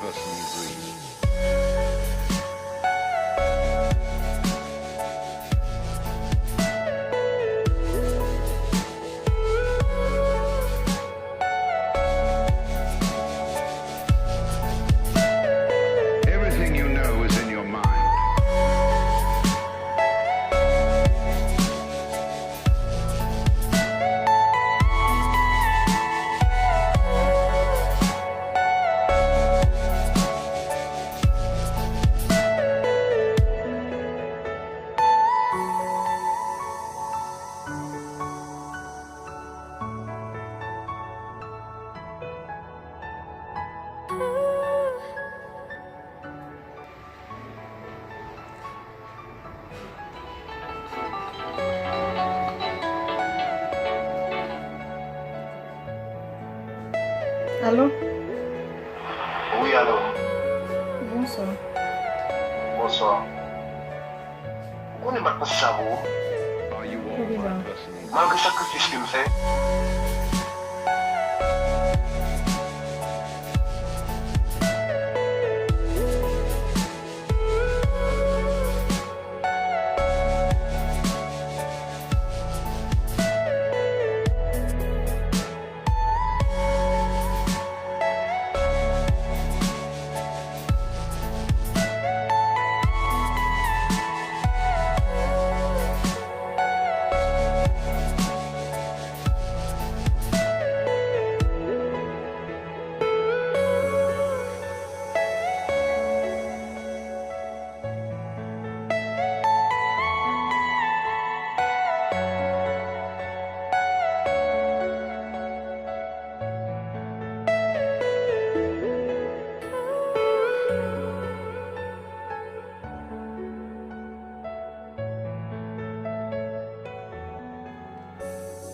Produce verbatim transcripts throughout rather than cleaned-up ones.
Personal dream. Everything you know is in your mind. Alo? Wi, alo. Bonswa. Bonswa. Ou konnen m pa t panse sa pou ou. Poukisa? Malgre sakrifis ke m fè.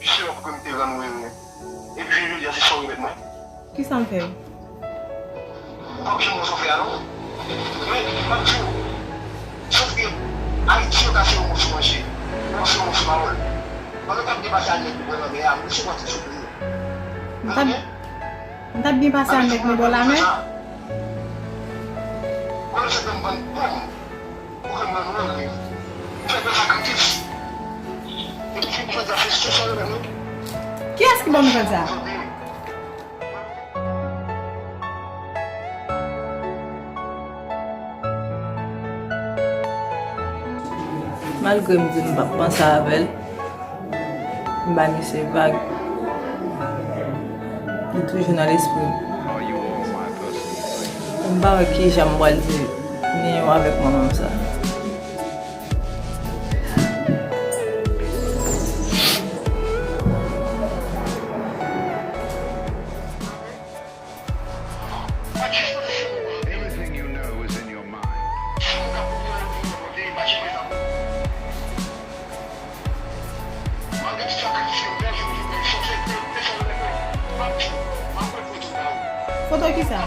Jis lè pou ke m te rann ou ere. Epi jodi a, se sa w remèt mwen. Kisa m fè w? Ou p ap janm wè sa w fè a, non. Men, m ap di w, sòf ke Ayiti yo ka se yon moso manje, yon se yon moso pawòl. Pandan w t ap depase a nèg ou pran lanmè a, misye pran tout sou do yo. M t ap, m t ap byen pase a nèg mwen bò lamè. Ou menm se bann bann pòm. Ou konn nan nou anyen. Fè bèl sakrifis. Epi vin jodi a se sou sa yo menm wi. Kiyès ki ban nou fè sa? Malgre m di m p ap panse avè l, m ba misye vag. Li toujou nan lespri m. M pa wè kijan m pral di ni yon avèk manman m sa. Foto kisa?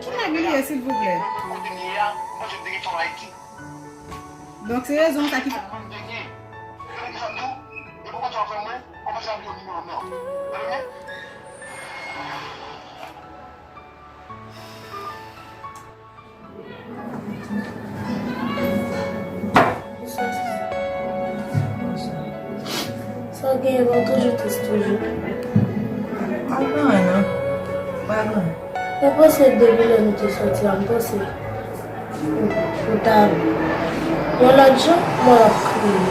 Ki nèg li ye, silvouplè? Donk, se rezon sa ki fè. Sa w genyen la, w toujou tris toujou. Pa gen anyen non. Pa gen anyen. Mwen panse depi lè nou te sòti a, m panse ou, ou ta yon lòt jan, mwen ap kriye.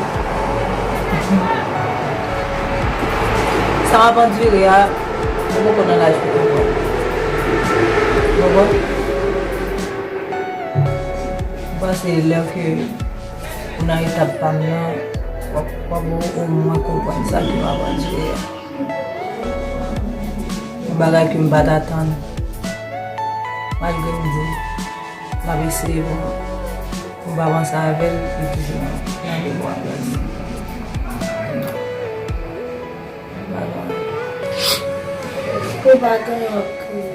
Sa w ap andire a, ou poko nan laj pou konprann. Ou konprann? M panse lè ke ou nan etap pa m nan, w ap, w ap omwen konprann sa ke m ap andire a. Yon bagay ke m pa t atann. Malgre m di m ap eseye pou, pou m pa panse avè l, li toujou nan, nan memwa m. Ou pa gen yon kriye.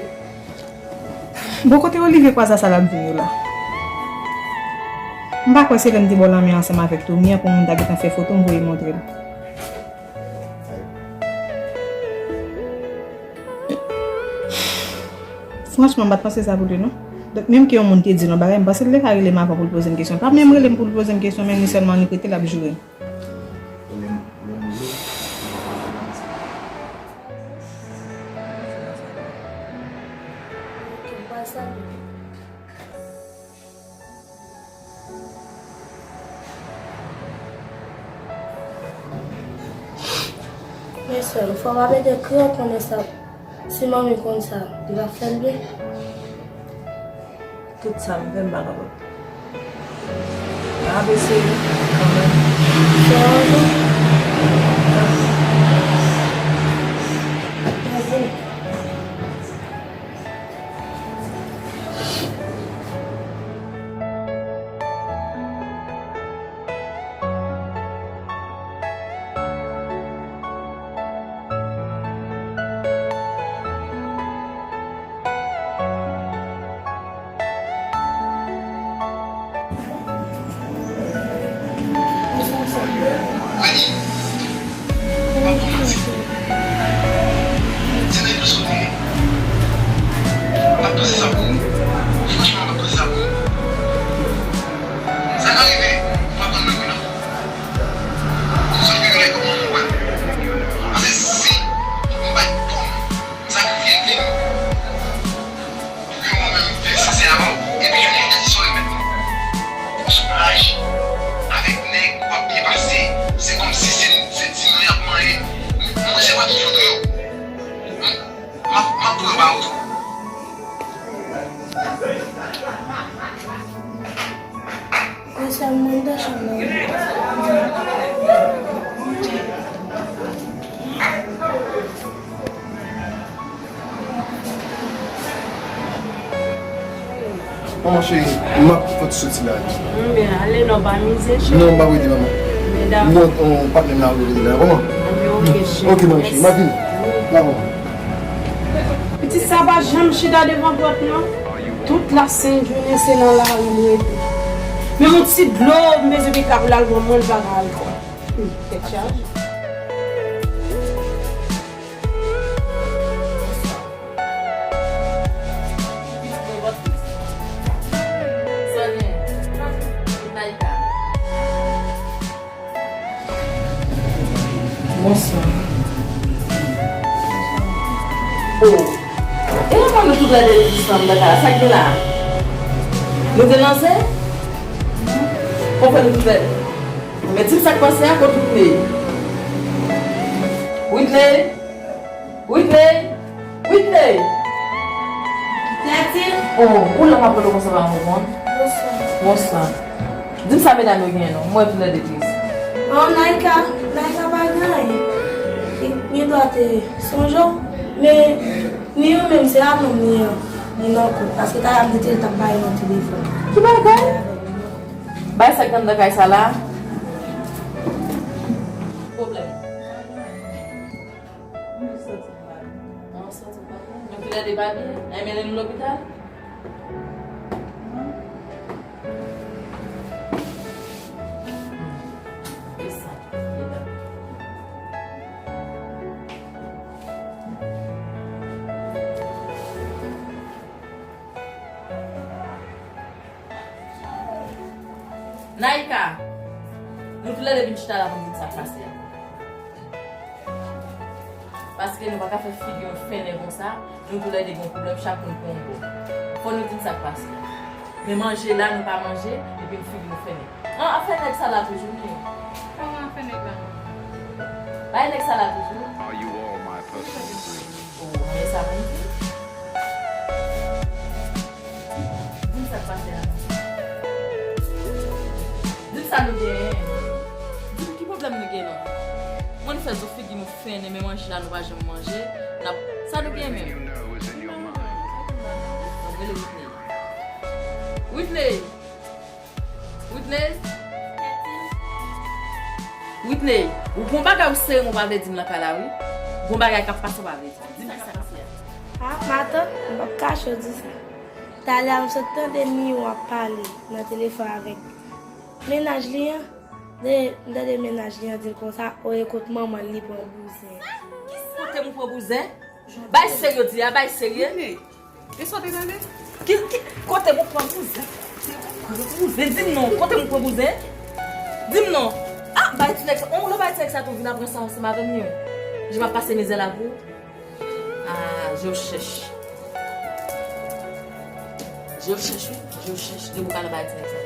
Bon, kote Olivier kwaza sa l ap di nou la? M pa kwè se lè m te ba w lanmen ansanm avèk Tommy an pou moun ta gentan fè foto m voye montre l. Franchman, m pa t panse sa pou li, non. Donk, menm ke yon moun te di l yon bagay, m panse l te ka rele m avan pou l poze m kesyon. Pa menm rele m pou l poze m kesyon, men li sèlman li rete, l ap joure m. Men sè m, fò w pa mete kri an konnen sa. Si manmi konn sa, li va fè l byen. Tout sa m fè, m pa kapab. M ap eseye kanmenm. Sè w ankò? Anzin. Sa ka rive, ou pa konn nan mwen nan. Ou sot gen yon nèg kòman mwen. Paske si m pa t konn sakrifye vi m pou ke mwen menm viv sanse avan w, epi jounen jodi a se w remèt mwen. Ou sou plaj avèk nèg, w ap byen pase, se kòmsi se, se diman y ap manyen. M, m resevwa tout foto yo. M, m ap, m ap pran ba ou tou. Mwen sèlman anndan chanm nan wi. Manman cheri, m ap fè ti soti la. Anben, ale non, pa mize cheri. Non, m p ap rete, manman. Anben, dakò. Non, on patnè m la, ou rete la, kòman? Anben, oke cheri. Oke, manman cheri, m ap vini. Mèsi. Dakò. Pitit sa pa janm chita devan pòt non. Tout lasent jounen se nan lari li rete. Menm yon ti dlo m bezwen pika pou l al pran mwen, l pa ka al pran. Hmm, tèt chaje. Bonswa. Oh. E kòman nou tout lè de ansanm nan la? Sa k gen la? Nou te nan zen? Kòman fè nou tout lè? Men di m sa k pase a, kot Whitney? Whitney? Whitney? Whitney! Tati! Oh, ou la m ap rele w konsa pa konprann? Bonswa. Bonswa. Di m sa medam yo genyen non, m wè tout lè de tris. Oh, Naïka, Naïka pa gen anyen. Li, li dwa te sonje w, men ni yo menm se a nonm li an, li nan kont, paske talè m te tande l t ap bay nan telefòn. Ki bagay? Bay sa k anndan kay sa la. Pwoblèm. Mwen santi m pa byen. Mwen santi m pa byen. Mwen vle de pa byen. Ay, mennen nou lopital. E sa. Naïka, nou toulède vin chita la pou n di n sa k pase a. Paske nou pa ka fè figi yon fennen konsa, nou toulède gen yon pwoblèm, chak moun pran yon bò. Fò nou di n sa k pase a. Men manje la, nou pa manje, epi n figi nou fennen. An, afè nèg sa la toujou, wi. Kòman afè nèg la? Bay nèg sa la toujou. Are you all my personal dreams? Oh, men sa mwen di. Di m sa k pase la. Di m sa nou genyen. Di m ki pwoblèm nou gen non. Mwen nou fè zo figi nou fennen, men manje la nou pa janm manje. N ap, sa nou genyen menm? Mwen rele Whitney. Whitney! Whitney! Whitney, ou gon bagay ou serye m ou pa vle di m lakay la wi. Gon bagay k ap pase ou pa vle di m. Di m sa k pase a. Ah, matant, m p ap kache w di sa. Talè a m sot tande Miyo ap pale nan telefòn avèk mennaj li an. De, m tande mennaj li an di l konsa, o e kot manman l li pran bouzen. Kote m pran bouzen? Bay serye w di a, bay serye. E sa w te gade? Ki, ki, kote m pran bouzen? Kote m pran bouzen? Di m non. Kote m pran bouzen? Di m non. Ah, bay ti nèg sa. On lo bay ti nèg sa tou vin apre sa ansanm avè m, wi. Jan m ap pase mizè la pou ou. Ah, je w chèch. Je w chèch, wi. Je w chèch. Depi w ka nan bay ti nèg sa.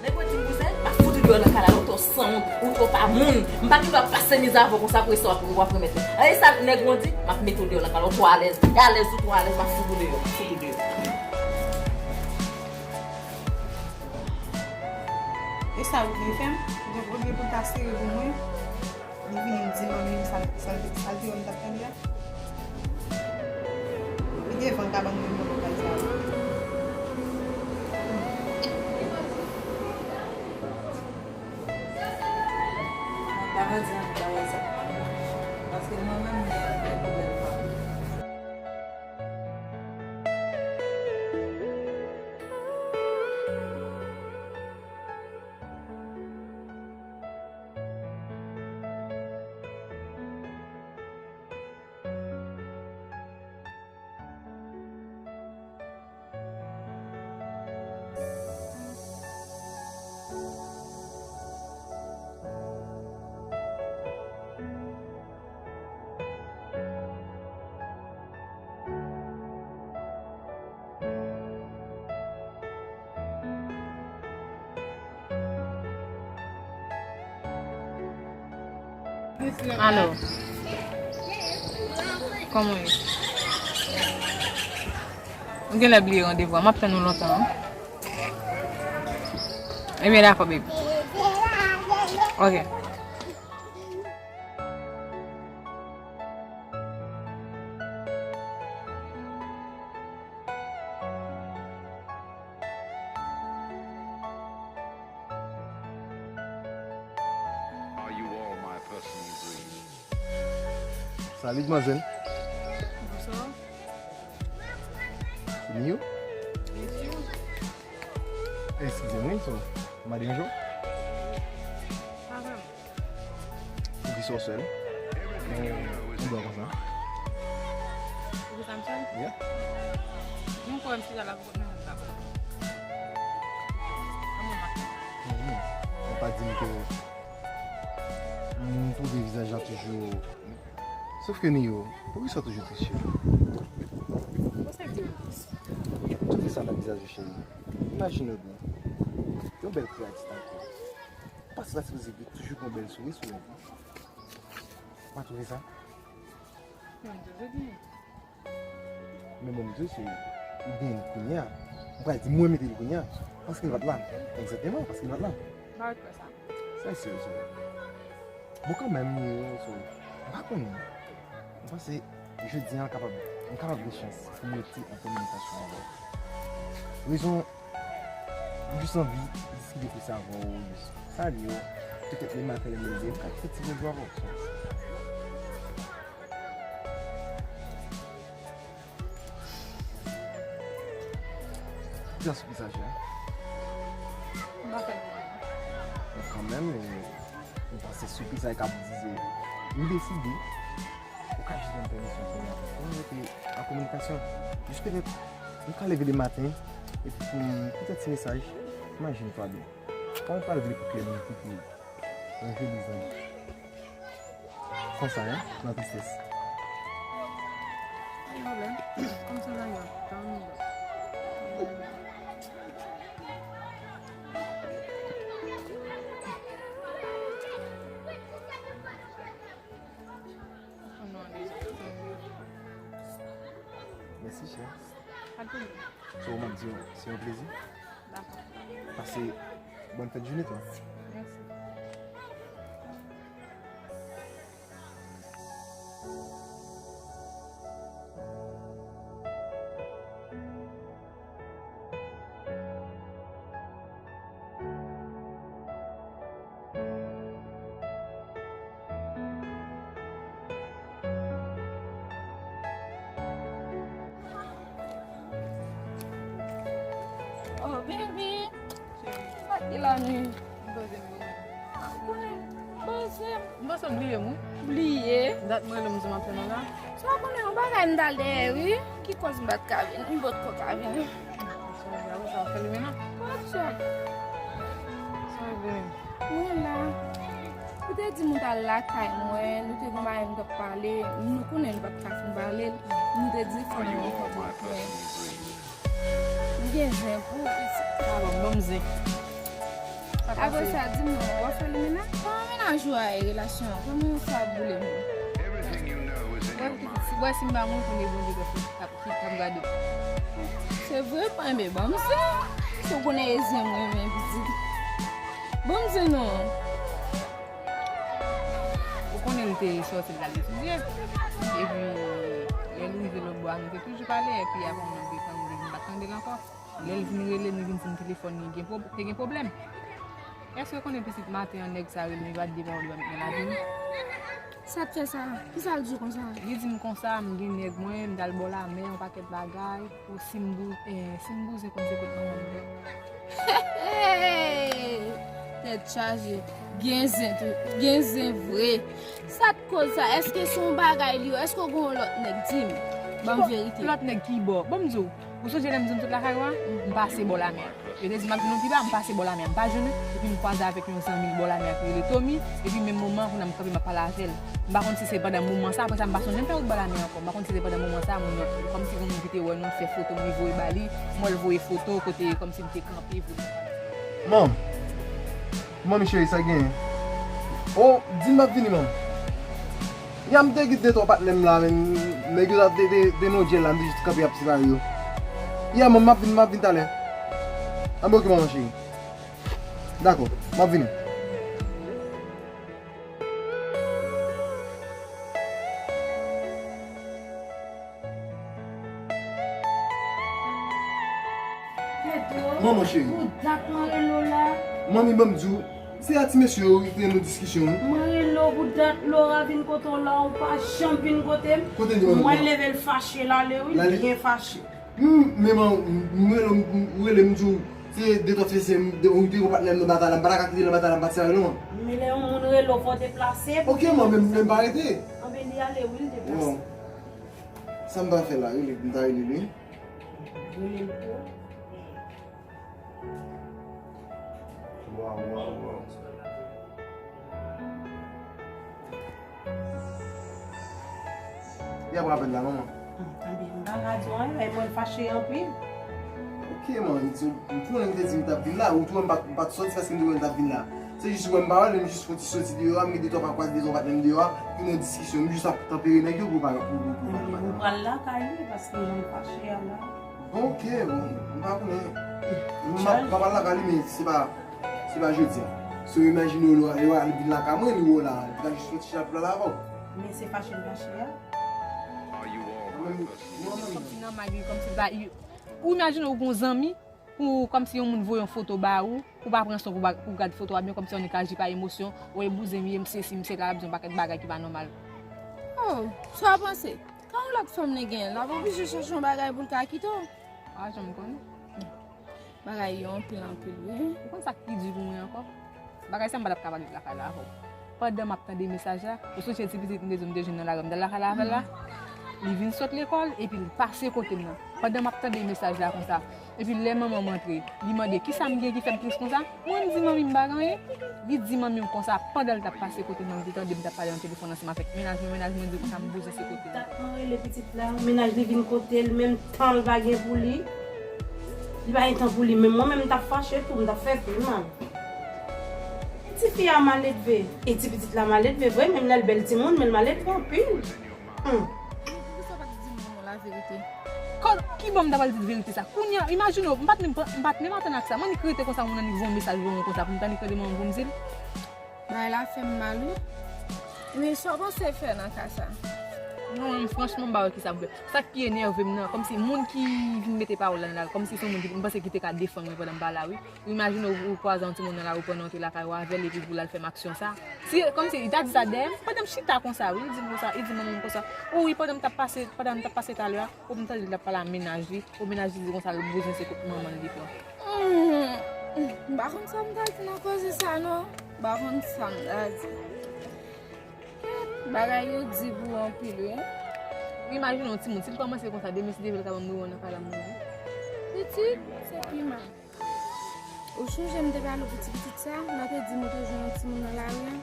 Nèg mwen di m bouzen, m ap fout ou deyò nan kay la, ou twò sanwont, ou twò pa moun. M pa gen dwa pase mizè avè w konsa, apre sa w ap, w ap remèt mwen. An, e sa nèg mwen di, m ap mete w deyò nan kay la, ou twò alèz. E alèz ou twò alèz, m ap fout ou deyò, m ap fout ou deyò. E sa Whitney fè m, donk olye pou l ta sere pou mwen, li vini m di manmi m sa, sa, sa l te wè m t ap tande a. Li devan kabann mwen nan lokal sa a. Mwen pa ka di anpil bagay sa. Paske mwen menm, mwen gen anpil pwoblèm pa m. Alo. Kòman w ye? Ou genlè bliye randevou a. M ap tann ou lontan, wi. Ebyen, dakò, baby. Ok. Salut, demoiselle. Bonsoir. Miyou? Eskize m, wi, so, m ap deranje w? Pa vrèman. Poukisa w sèl? Ou, ou blan konsa? Poukisa m sèl? Yeah. M kwè m chita la pou kont mwen menm papa. Kòman w ap fè? Mhm. Ou pa di m ke m twouve vizaj la toujou. Sof ke Nio, poukisa w toujou tris, cheri? Konsa di m tris. Tout sa nan vizaj ou, cheri. Imajine w byen. Yon bèl kreyati tankou w. Ou pa ta sipoze toujou gen yon bèl souri sou lèv ou. Ou pa twouve sa? Men m toujou genyen. Men bon, m di w, se ou genyen l kounye a. M pral di mwen mete l kounye a. Paske l pa t la. Egzakteman, paske l pa t la. M pa wè kwè sa. Sa e serye, serye. Bon, kanmenm, Nio, so, m pa konnen. M panse, jodi a, m kapab, m kapab gen chans pou m rete an kominikasyon avè w. Rezon, m jis anvi diskite de sa avè w, jis salye w. Petèt demen maten lè m leve, m ka fè ti randevou avè w. Ki jan sipriz sa, chè? M pa fè l pou mwen. Men kanmenm, e, m panse sipriz sa e ka dize ou deside, ou ka jis ban m pèmisyon pou nou, pou nou rete an kominikasyon. Jis petèt, m ka leve demen maten, epi pou m koute ti mesaj, imajine twa byen. Kòman w pral vle pou kè m kite yon jeni zanmi? Konsa, en, nan tristès. Pa gen pwoblèm. Kòm se zanmi w ap tann. Mèsi, chè. Pa de pwoblèm. So, m ap di w, se yon plezi. Dakò. Pase bòn fèt jounen tou. Mèsi. Oh, baby. Sa ki la menm? Ou konnen, panse m. M panse w bliye m, wi. Bliye? Dat mwen rele m di m ap tann ou la. Sa w konnen yon bagay m t al dèyè, wi. Ki kòz m pa t ka vini, m potko ka vini. Sa w fè li menm? Wap chak. Sa w vle menm? Mwen la. Ou te di m ou t al lakay mwen, nou te gen bagay nou t ap pale, nou konnen nou pa t ka fin pale, nou te di fò nou rankontre. M gen zen pou ou, pitit. Alò, ban m zen. Apre sa, di m non, w ap fè li menaj? Kòman menaj ou a ye, relasyon an? Kòman sa ap boule menm? Wè, pitit, si, wè, si m pa moun, konnen Bondye k ap fè, k ap, k ap gade. Se vre, mwen, men ban m zen. Si w konnen e zen mwen, men pitit. Ban m zen non. Ou konnen l te sòti l al etidye. Epi, lè l rive lòt bò a, nou te toujou pale, epi apre yon nèg te tande l, m pa t tande l ankò. Lè l vin rele m, li vin di m telefòn li gen pwob-, te gen pwoblèm. Èske w konnen pitit maten an, nèg sa rele m, li pa t di pawòl, li pa met nan lavi m? Sa t fè sa? Kisa l di w konsa? Li di m konsa, m gen nèg mwen, m t al bò lamè, yon pakèt bagay. Ou si m bou-, eh, si m bouzen konn se kot manman m ye. Hey! Tèt chaje. Gen zen tou. Gen zen vre. Sa t koz sa? Èske se yon bagay li yo? Èske w gen yon lòt nèg? Di m. Ban m verite. Lòt nèg ki bò? Ban m di w. Ou sonje lè m di w m sot lakay ou a? M pase bò lamè a. Yo te di m ap vin pi ba, m pase bò lamè a, m pa jwenn li, epi m kwaze avèk yon zanmi l bò lamè a ki rele Tommy, epi menm moman an, kounye a m kanpe, m ap pale avè l. M pa konn si se pandan moman sa, apre sa, m pa sonje m fè wout bò lamè a ankò. M pa konn si se pandan moman sa, moun nan, kòmsi gen moun ki te wè nou, fè foto, m voye ba li, m wè l voye foto, kote, kòmsi m te kanpe, voye. Manm, manmi cheri, sa genyen? O, di m m ap vini, manm. Ya m te gen de twa patnè m la, men nèg yo t ap de, de, de nou dyèl la, m te jis kanpe ap separe yo. Ya, manm, m ap vin, m ap vin talè. Anben, oke, manman cheri. Dakò, m ap vini. Manman cheri. Pou dat mwen rele w la. Manmi, ban m di w, se a ti mesye yo ki te nan diskisyon, wi. Mwen rele w pou dat Laura vin kote w la, ou pa janm vin kote m. Kote li, manman? Mwen leve l fache l ale, wi, byen fache. Hmm, men man, m rele, m rele, m di w, se de twa ti mesye, m, de, ou te yon patnè m nan batay la, m pa ta ka kite l nan batay la, m pati avè l non, man. Men lè yon moun rele w, fò w deplase. Oke, man, men, men m pa rete. Anben, li ale, wi, l deplase. Sa m ta fè la, rele, m ta rele li. Rele l pou. Waw, waw, waw. Y ap rapèl la, manman. Tanpri, m pa ka di w anyen, men mwen fache anpil. Oke, man, m konnen m te di m t ap vin la, ou tou wè m pa t, m pa t sòti paske m te wè m t ap vin la. Se jis ou wè m pa wè l, men m jis fon ti soti deyò a, m gen de twa pa kwaze de yon patnè m deyò a, pou nou diskisyon, m jis ap tanpere nèg yo pou pa, pou, pou, pou pa nan batay la. Ou pral lakay li, paske jan l fache a la. Bon, oke, bon, m pa konnen. M ap, m ap al lakay li, men se pa, se pa jodi a. So, imajine w, lè w al vin lakay mwen, li wè w la, li ta jis fè ti chat la avè w. Men se fache l fache a. Mwen menm, mwen menm. Kòmsi nan mag li, kòmsi l pa, ou imajine w gon zanmi, pou, kòmsi yon moun voye yon foto ba ou, pou pa pran san pou ba, pou gad foto a byen, kòmsi w annik aji pa emosyon, ou e bouzen m ye, m sesi, m sela, l ap di yon pakèt bagay ki pa nòmal. Oh, sa w panse? Kan yon lòt fanm li genyen, l ap oblije chèche yon bagay pou l ka kite w. Pa janm konnen. Bagay yo anpil, anpil, wi. Ou konn sa k pi di pou mwen ankò? Bagay sa m pa t ap ka pale lakay la avè w. Pandan m ap tande mesaj la, ou sonje ti pitit m te di w m te jwenn nan lari a, m t al lakay la avè l la? Li vin sot lekòl, epi l pase kote m nan. Pandan m ap tande mesaj la konsa, epi lè manman m antre, li mande, "Kisa m gen ki fè m tris konsa?" Mwen, m di, "Manmi, m pa gen anyen." Li di manmi m konsa, pandan l t ap pase kote mwen, m te tande m t ap pale nan telefòn ansanm avèk mennaj mwen, mennaj mwen di konsa, "M bouzen se kote m." Dat mwen rele pitit la, mennaj li vin kote l, menm tan l pa gen pou li. Li pa gen tan pou li menm. Mwen menm, m t ap fache tou, m t ap fè pi mal. E tifi a maledve. E ti pitit la maledve vre, menm lè l bèl timoun, men l maledve anpil. Hum. Poukisa w pa t di m non laverite? Kò, ki bò m ta pral di verite sa? Kounye a, imajine w, m pa t menm, m pa t menm atann ak sa. Mwen, annik rete konsa, moun annik voye yon mesaj voye yon konsa, pou m ta annik rele manman m pou m di l. Bagay la fè m mal, wi. Men sa w panse fè nan ka sa? Non, mwen, franchman, m pa wè kisa pou m fè. Sa k pi enève m nan, kòmsi moun ki vin mete pawòl la nan la, kòmsi se yon moun ki, m panse ki te ka defann mwen pandan m pa la, wi. Ou imajine w, ou kwaze yon timoun nan lari, ou pran nan antre lakay ou avè l, epi pou l al fè m aksyon sa. Si, kòmsi, li ta di sa dèyè m, pandan m chita konsa, wi, li di m konsa, li di manman m konsa, o wi, pandan m t ap pase, pandan m t ap pase talè a, o m tande l t ap pale a mennaj li, o mennaj li di konsa, l bouzen se kot manman l li pran. Hmm. M pa konn sa m ta di nan koze sa non. M pa konn sa m ta di. Bagay yo di pou anpil wi. Imajine yon timoun, si l kòmanse konsa, demen si Dye vle l ka ban m rewon nan kay la m mouri. Pitit, se pi mal. Ou sonje m te pale w pou ti pitit sa, m te di m ou te jwenn yon timoun nan lari a?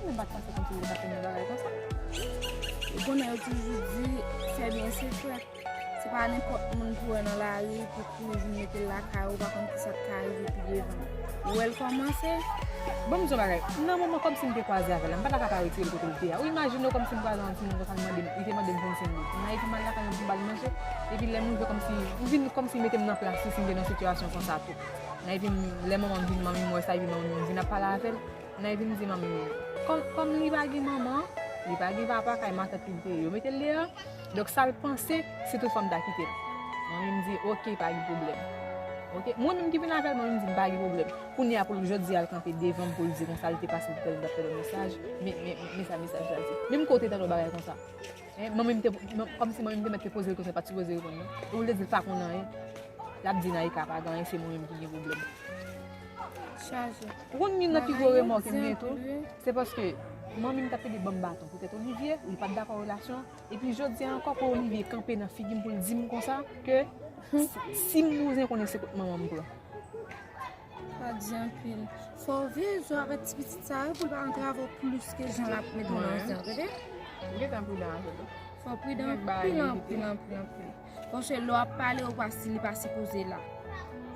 Mwen pa t panse kòmsi m te ka fè yon bagay konsa. Ou konnen yo toujou di, fè byen se frèt. Se pa nenpòt moun pou wè nan lari, pou kouri vin mete l lakay ou, ou pa konn kisa k ka rive pi devan. Ou wè l kòmanse? Bon, m di yon bagay. Nan moman kòmsi m te kwaze avè l la, m pa ta ka pa retire l kote l te a. Ou imajine w kòmsi m kwaze yon timoun konsa, l mande m, li te mande m vennsenk goud. M al epi m al lakay mwen pou m ba l manje. Epi lè m rive kòmsi, m vin kòmsi mete m nan plas li si m te nan sitiyasyon konsa tou. Nan epi m, lè manman m vin, manmi m wè sa, epi manmi m vin ap pale avè l. Nan epi m di manmi m, kòm, kòm li pa gen manman, li pa gen papa, kay matant li te ye, yo mete l deyò. Donk sa l panse, si tout fwa m ta kite l. Manmi m di, oke, pa gen pwoblèm. Oke, mwen menm ki vin avè l, manmi m di m pa gen pwoblèm. Kounye a pou l jodi a l kanpe devan m pou l di konsa l te pase l te tande l t ap tande mesaj, men, men, men sa mesaj la di. Menm kote tande yon bagay konsa. Hein, manmi m te, kòmsi manmi m te mèt te poze l kesyon, li pa t sipoze reponn non. Ou vle di l pa konn anyen? L ap di nan ika pa gen anyen, se mwen menm ki gen pwoblèm. Chaje. Ou konn youn nan pi gwo remò ke m gen tou, se paske manmi m t ap plede ban m baton poutèt Olivier, li pa t dakò relasyon an. Epi jodi a ankò pou Olivier kanpe nan figi m pou l di m konsa ke si, si m bezwen konnen se kot manman m pran. Pa di anpil. Fò w veye zo avèk ti pitit sa yo pou l pa antrave w plis ke jan l ap mete w nan anzè, tande? Gentan pridan avè l. Fò w pridan anpil, anpil, anpil, anpil. Paske lè w ap pale, ou pa si li pa sipoze la.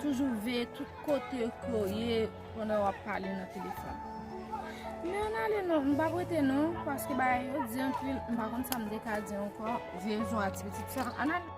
Toujou veye tout kote ke w ye pandan w ap pale nan telefòn. Men ann ale non, m p ap rete non, paske bagay yo di anpil, m pa konn sa m te ka di ankò. Veye zo a ti pitit sa, ann ale.